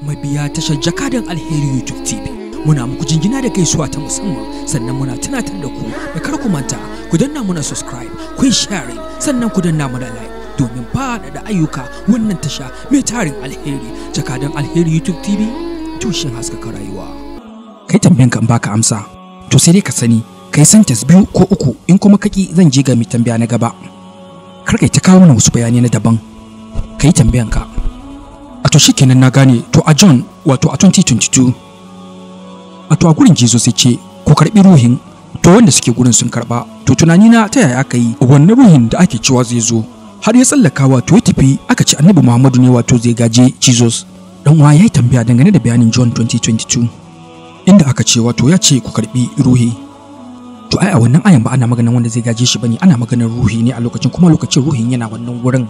Mabiya tashar Jakadan Alheri YouTube TV, muna muku jingina da gaisuwa ta musamman, sannan muna tunatar da ku da kar ku manta ku danna muna subscribe, ku yi sharing, sannan ku danna muna like domin faɗaɗa ayyuka wannan tasha mai tarin alheri. Jakadan Alheri YouTube TV, tushen haskaka rayuwa. Kai tambayan ka in baka amsa, to sai dai ka sani kai sentence biyu ko uku, in kuma kaki zan je ga mai tambaya na gaba. Kar kai ta kawo mana wasu bayanai na daban. Kai tambayan ka. A to shikenan, na gane. To a John, wato a 2022, a to a gurin Jesus ya ce ku karbi ruhin, to wanda suke gurin sun karba. To tunani na, ta yaya aka yi wannan ruhin da ake cewa zai zo har ya tsallaka, wato ya tafi, aka ce Annabi Muhammadu ne wato zai gaje Jesus? Dan uwa yayi tambaya dangane da bayanin John 2022 inda aka ce wato ya ce ku karbi ruhi. To ai a wannan ayan ba ana maganar wanda zai gaje shi bane, ana maganar ruhi ne a lokacin, kuma lokacin ruhin yana wannan wurin.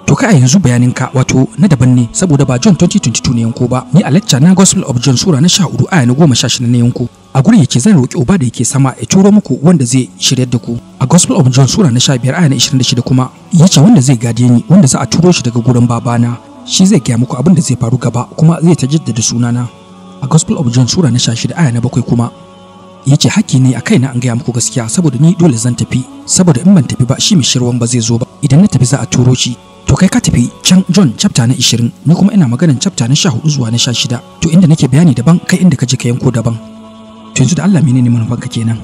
To kai a yanzu bayanin ka wato na daban ne, saboda ba John 2022 ne yanko ba. Ni a lecture na Gospel of John sura na 14 aya na 16 na yanko. A gurin yake zan roki uba da yake sama ya turo muku wanda zai shiryar da ku. A Gospel of John sura na 15 aya na 26 kuma yace wanda zai gade ni, wanda za a turo shi daga gurin babana, shi zai gaya muku abin da zai faru gaba, kuma zai ta jaddada sunana. A Gospel of John sura na 16 aya na 7 kuma yace hakki ne a kaina an gaya muku gaskiya, saboda ni dole zan tafi, saboda in ban tafi ba shi mai shirwan ba zai zo ba, idan na tafi za a turo shi. To kai ka tafi can John chapter na 20, ni kuma ina maganan chapter na 14 zuwa na 16. To inda nake bayani daban, kai inda ka je ka yanko daban. To yanzu da Allah menene manufanka kenan?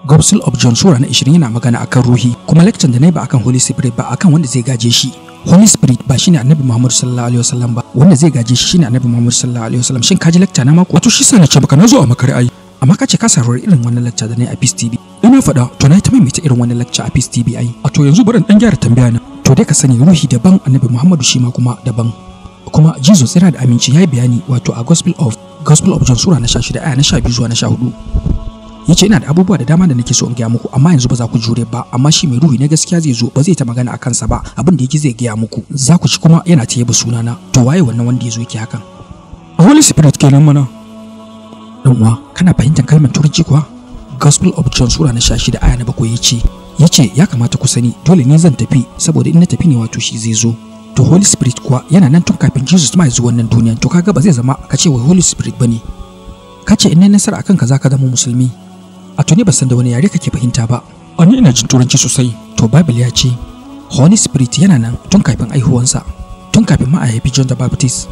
Gospel of John sura na 20 yana magana akan ruhi, kuma lecture da nayi ba akan Holy Spirit ba, akan wanda zai gaje shi. Holy Spirit ba shine Annabi Muhammad sallallahu alaihi wasallam ba, wanda zai gaje shi shine Annabi Muhammad sallallahu alaihi wasallam. Shin ka ji lecture na mako? Wato shi sa na ce baka na zo a makare ai. Amma ka ce ka saurari irin wannan lecture da nayi a Peace TV. Ina faɗa, to na yi ta maimaita irin wannan lecture a Peace TV ai. A to yanzu bari in dan gyara tambaya na. To dai ka sani ruhi daban, Annabi Muhammadu shi ma kuma daban. Kuma Jesus tsira da aminci ya yi bayani wato a Gospel of John sura na 16 aya na 12 zuwa na 14. Yace ina da abubuwa da dama da nake so in gaya muku, amma yanzu ba za ku jure ba, amma shi mai ruhi na gaskiya zai zo, ba zai ta magana a kansa ba, abin da yake zai gaya muku. Za ku ci kuma yana ta yaba sunana. To waye wannan wanda ya zo yake hakan? Holy Spirit kenan mana. Dan uwa, kana fahimtar kalmar turanci kuwa? Gospel of John sura na 16 aya na 7 yace ya kamata ku sani dole ne zan tafi, saboda in na tafi ne wato shi zai zo. To Holy Spirit kuwa yana nan tun kafin Jesus ma ya zo wannan duniya. To kaga ba zai zama ka ce wai Holy Spirit bane. Ka ce in nayi nasara akan ka zaka zama musulmi. A to ni ban san da wani yare kake fahimta ba. A ni ina jin turanci sosai. To Bible ya ce Holy Spirit yana nan tun kafin aihuwansa, tun kafin ma a haifi John the Baptist.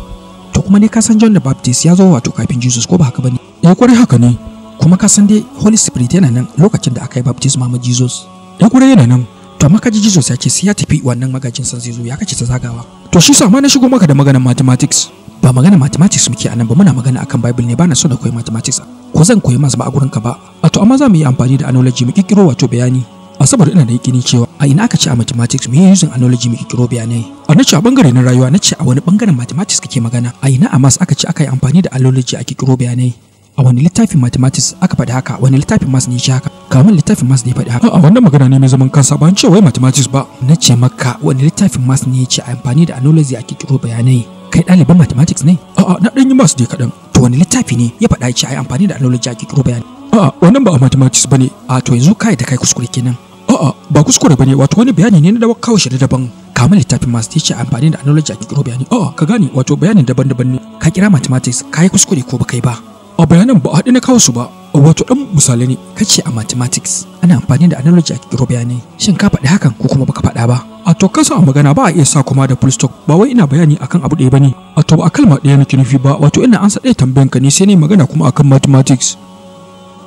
To kuma ne ka san John the Baptist ya zo wato kafin Jesus, ko ba haka bane? Eh, kwarai haka ne. Kuma ka san dai Holy Spirit yana nan lokacin da aka yi baptism ma Jesus. Eh, kwarai yana nan. To amma kaji Jesus ya ce sai ya tafi wannan magajin san zai zo, ya kace ta zagawa. To shi sa ma na shigo maka da maganar mathematics. Ba magana mathematics muke anan ba, muna magana akan Bible ne. Bana so na koyi mathematics. Ko zan koyi maths ba a gurin ka ba. A to amma za mu yi amfani da analogy mu kikkiro wato bayani. A saboda ina da yakini cewa A ina aka ce a mathematics mu yi using analogy mu kikkiro bayanai? A nace a bangare na rayuwa. Na ce a wani bangaren mathematics kake magana? A ina a maths aka ce aka yi amfani da analogy a kikkiro bayanai? A wani littafin mathematics aka faɗi haka? Wani littafin maths ne ya ce haka? Kawo min littafin maths da ya faɗi haka. A'a, wannan magana ne mai zaman kansa, ba an ce wai mathematics ba. Na ce maka wani littafin maths ne ya ce a amfani da analogy a kikkiro bayanai? Kai ɗaliban mathematics ne? A'a, na ɗan yi maths dai kaɗan. To wani littafi ne ya faɗa ya ce a yi amfani da analogy a kikkiro bayanai? A'a, wannan ba a mathematics bane. A to yanzu kai da kai kuskure kenan. A'a, ba kuskure bane, wato wani bayani ne na da kawo shi da daban. Kawo min littafin maths da ya ce amfani da analogy a kikkiro bayani. A'a, ka gane, wato bayanin daban-daban ne. Ka kira mathematics, ka yi kuskure ko ba kai ba? A bayanan ba a haɗe na kawo su ba, wato ɗan misalai ne. Ka ce a mathematics ana amfani da analogy a kikkiro bayanai. Shin ka faɗi hakan ko kuma baka faɗa ba? A to kasa a magana ba a iya sa kuma da full stop, ba wai ina bayani akan abu ɗaya bane. A to ba a kalma ɗaya nake nufi ba, wato ina ansa ɗaya tambayan ka ne sai ne magana kuma akan mathematics.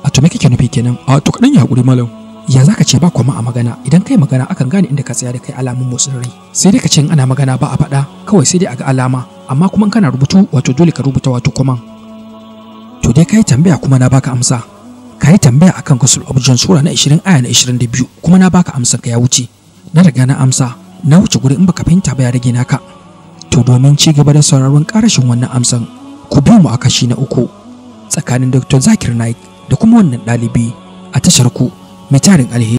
A to me kake nufi kenan? A to kaɗan yi haƙuri, malam. Ya zaka ce ba kwama a magana? Idan kai magana akan gane inda ka tsaya da kai alamun motsin rai. Sai dai ka ce in ana magana ba a faɗa, kawai sai dai a ga alama, amma kuma in kana rubutu wato dole ka rubuta wato kwaman. To dai kai tambaya kuma na baka amsa. Kai tambaya akan Gospel of John sura na 20 aya na 22 kuma na baka amsan ka ya wuce. Na riga na amsa, na wuce guri, in baka fahimta ba ya rage naka. To domin ci gaba da sauraron karashin wannan amsan, ku biyo mu a kashi na uku tsakanin Dr. Zakir Naik da kuma wannan ɗalibi a tashar ku mai tarin alheri.